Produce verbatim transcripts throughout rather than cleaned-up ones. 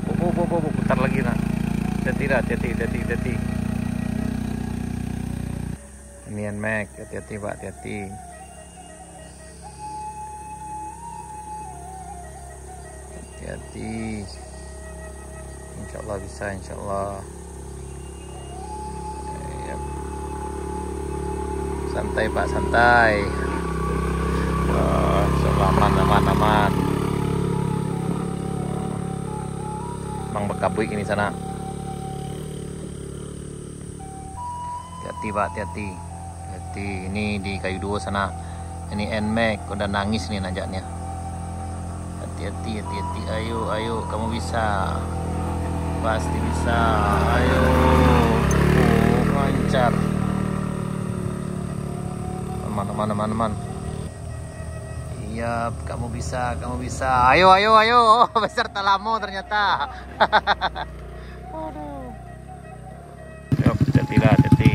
Putar lagi nak. Hati-hati dah, hati-hati, hati-hati, hati-hati. Ini Nmax, hati-hati, Pak, hati-hati. Hati-hati. Insyaallah bisa, insyaallah. Yap. Santai, Pak, santai. Oh, insyaallah aman, aman, aman. Mang bakabuik ini sanak. Hati-hati, Pak, hati-hati. Hati, ini di kayu duo sanak. Ini Nmax, udah nangis ni najaknya. Hati-hati, hati-hati. Ayo, ayo, kamu bisa. Pasti bisa. Ayo. Oh, lancar. Aman, aman, aman, aman. Iya, kamu bisa, kamu bisa. Ayo, ayo, ayo. Oh, besar tak lama ternyata. Aduh. Yap, hati-hati lah, hati-hati.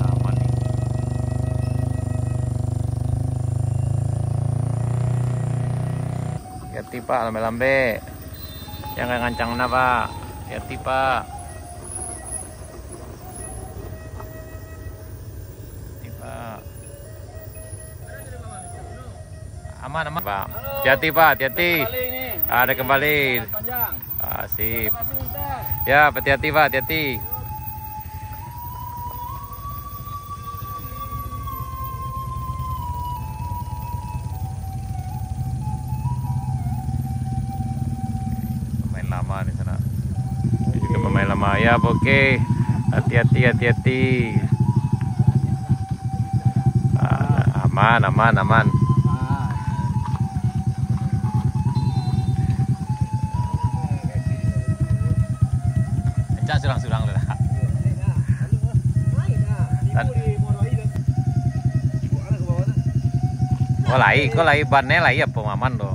Aman ni. Hati-hati, Pak, lambek-lambek. Jangan kancang bana, Pak. Hati-hati, Pak. Hati-hati, Pak. Aman, aman, Pak. Hati-hati, Pak, hati-hati. Ada kembali. Ah, sip. Ya, hati-hati, Pak, hati-hati. Pemain lama di sana. Ini juga pemain lama. Ya, oke. Hati-hati, hati-hati. Ah, aman, aman, aman. Kencang surang-surang tu lah. Tan- Oh, lai, kok lai ban-e lai apo aman tu?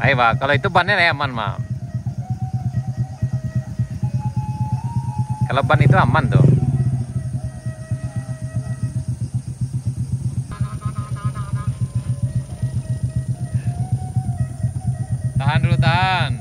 Lai, Pak, kalau itu ban-e lai aman, Mak. Kalau ban itu aman tu. Tahan dulu, tahan.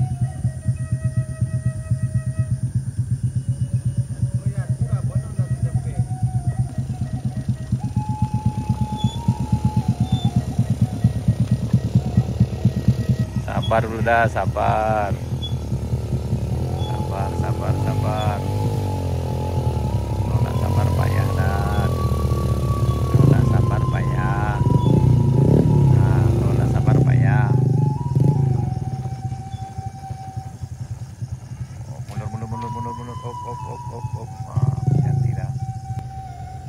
Sabar dulu dah, sabar. Sabar, sabar, sabar. Kalau ndak sabar payah, Dan. Kalau ndak sabar payah. Nah, kalau ndak sabar payah. Oh, mundur, mundur, mundur, mundur, mundur. Op, op, op, op, op. Ah, hati-hati dah.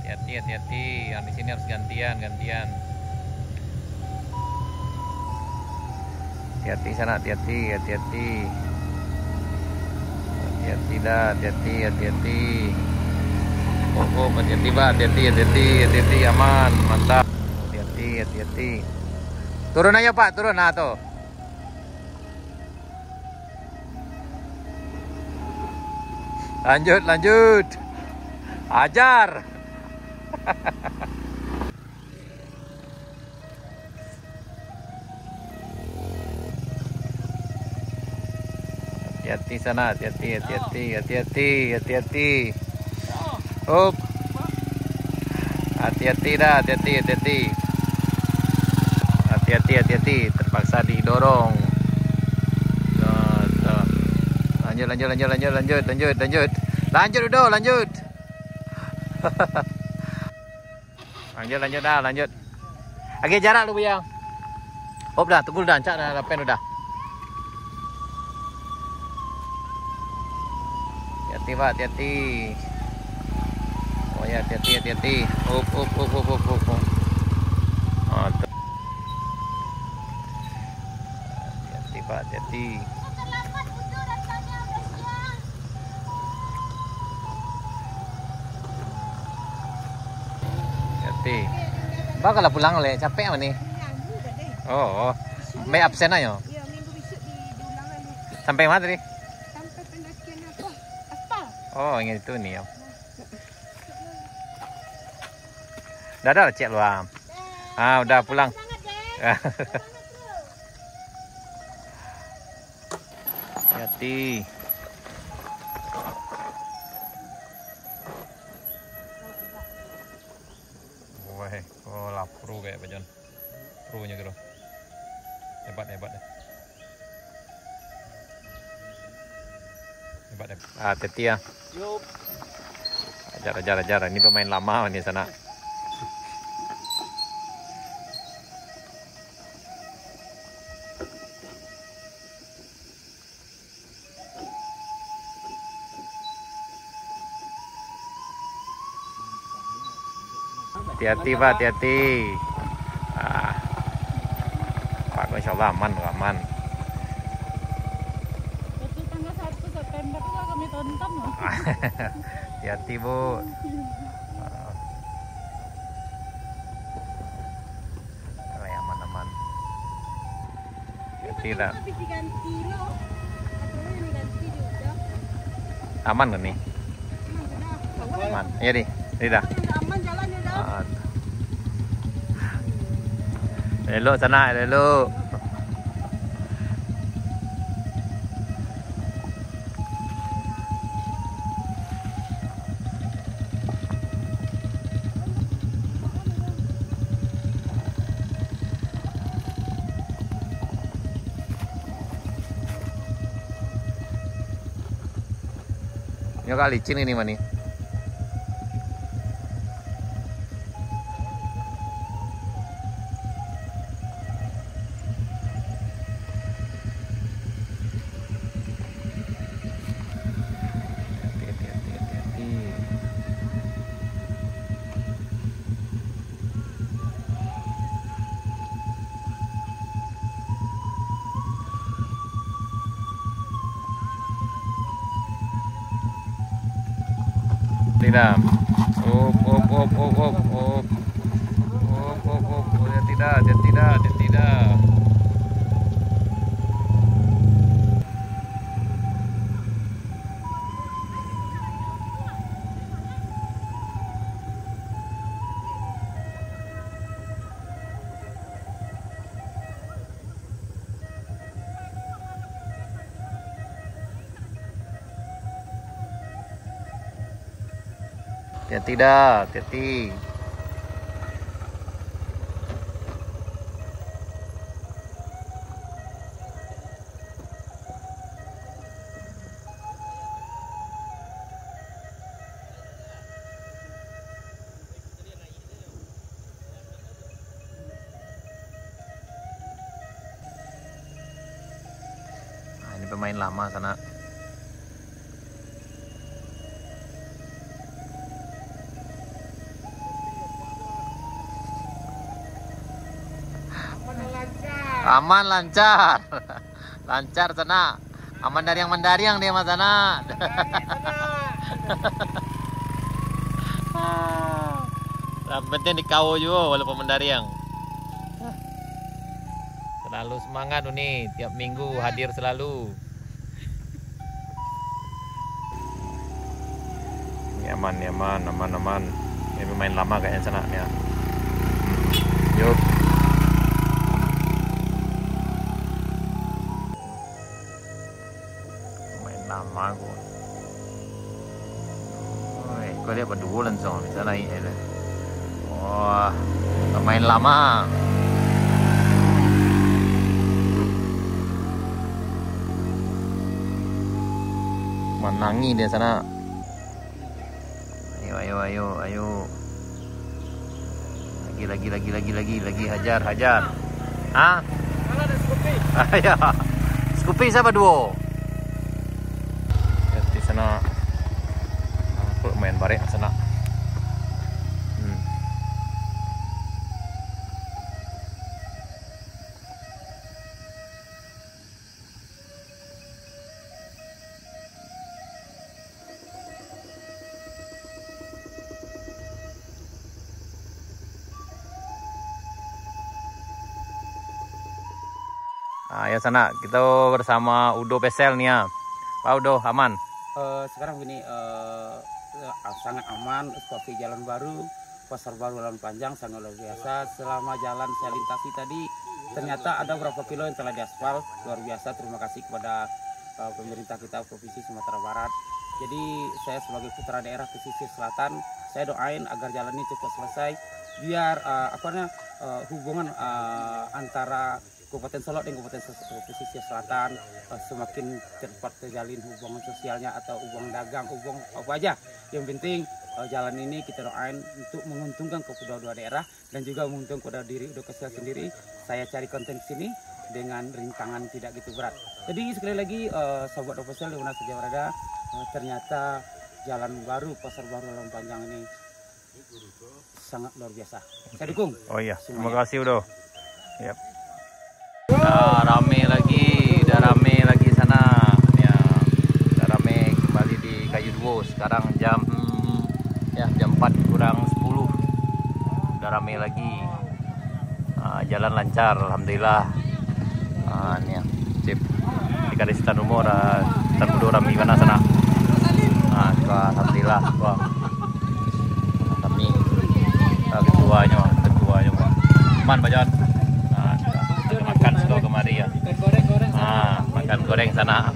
Hati-hati, hati-hati. Yang di sini harus gantian, gantian. Hati-hati sana, hati-hati, hati-hati. Hati-hati dah, hati-hati, hati-hati. Oh, oh, hati-hati, Pak, hati-hati, hati-hati, hati-hati, aman, mantap. Hati-hati, hati-hati. Turun aja, Pak, turun, nah, tuh. Lanjut, lanjut. Ajar. Hati-hati sana, hati-hati, hati-hati, hati-hati, hati-hati. Up. Hati-hati dah, hati-hati, hati-hati. Hati-hati, hati-hati, terpaksa didorong. Tuh, tuh. Lanjut, lanjut, lanjut, lanjut, lanjut, lanjut, lanjut. Lanjut, Udo, lanjut. Lanjut, lanjut dah, lanjut. Agak jarak lu, Buyang. Hop dah, tunggu dah, ancak dah, lapen udah. Hati-hati, Pak, hati-hati. Oh ya, hati-hati, hati-hati. Up, up, up, up, up, up, up. Ah, tu. Hati-hati, Pak, hati-hati. Hati-hati. Bak lah pulang leh, capek mah ni. Oh, oh. Baik absen ayo. Sampai mana tadi? Sampai pendakian apa? Aspal. Oh, yang itu ni ya. Dah, dah, cek lu, ah. Ah, udah pulang. Hati-hati. Weh, oh, lah pro kayak Pak Jon. Pro-nyo gitu. Hebat, hebat deh. Hebat deh. Ah, hati-hati ya. Yup. Ajar, ajar, ajar. Ini pemain lama ni sana. Hati-hati, Pak, hati-hati. Ah. Pak, insya Allah aman, aman. Itu tanggal satu September tu lah kami tonton, loh. Hati-hati, Bu. Ah. Aman, aman. Tidak. Habis diganti lo. Aturan yang diganti juga. Aman kan ni? Aman sudah. Aman. Iya, di. Ini dah. Aman, aman jalan ya, dah. Ah. Elok sana, elok. Nyo agak licin ini mah ni. Hati-hati, hati-hati, hati-hati. Tidak. Op, op, op, op, op, op. Op, op, op, op. Ya, tidak, ya, tidak, ya, tidak. Ya tidak, hati-hati. Nah, ini pemain lama sana. Aman, lancar. Lancar sana. Aman dariang mandariang dia mah sana. Yang penting di kau juo walaupun mandariang. Selalu semangat Uni, tiap minggu hadir selalu. Ini aman, ini aman, aman, aman. Ini pemain lama kayaknya sana ni ya. Hmm. Yuk. Main lama ko. Oi, kau lihat baduo langsung bisa naik je lah. Wah, main lama. Manangi dia sana. Ayo, ayo, ayo, ayo. Lagi, lagi, lagi, lagi, lagi, lagi. Hajar, hajar. Ha? Ayo. Scoopy siapa duo? Di sana. Barek sanak. Hmm. Ah, ya sanak, kita bersama Udo Pesel nih ya. Pak Udo, aman? Eh, sekarang gini, eh, eh, sangat aman, seperti jalan baru, Pasar Baru Labuan Panjang, sangat luar biasa. Selama jalan saya lintasi tadi, ternyata ada beberapa kilo yang telah diaspal, luar biasa. Terima kasih kepada, eh, pemerintah kita Provinsi Sumatera Barat. Jadi saya sebagai putra daerah pesisir selatan, saya doain agar jalan ini cepat selesai, biar, eh, apa namanya, eh, hubungan, eh, antara Kabupaten Solok dan Kabupaten Ses-, Pesisir Selatan, eh, semakin cepat terjalin hubungan sosialnya atau hubungan dagang, hubungan apa aja. Yang penting, eh, jalan ini kita doain untuk menguntungkan kedua-dua daerah dan juga menguntungkan kepada diri Udo Pesel sendiri. Saya cari konten ke sini dengan rintangan tidak gitu berat. Jadi sekali lagi, eh, sahabat Udo Pesel di mana saja berada, eh, ternyata jalan baru, Pasar Baru Labuan Panjang ini sangat luar biasa. Saya dukung. Oh iya, terima kasih Udo. Yap. Dah rame lagi, dah rame lagi sana. Ya, dah rame kembali di Kayu Duo. Sekarang jam, ya, jam empat kurang sepuluh. Dah rame lagi. Ah, jalan lancar, alhamdulillah. Ah, ni ya, sip. Di Kadis Tan Rumo dah, Tan Mudo rami bana sana. Ah, tu alhamdulillah, wah. Kami, ah, ketuanyo, ketuanyo, wah. Man bajalan. Ah, makan sudah kemari ya. Ah, makan goreng sana.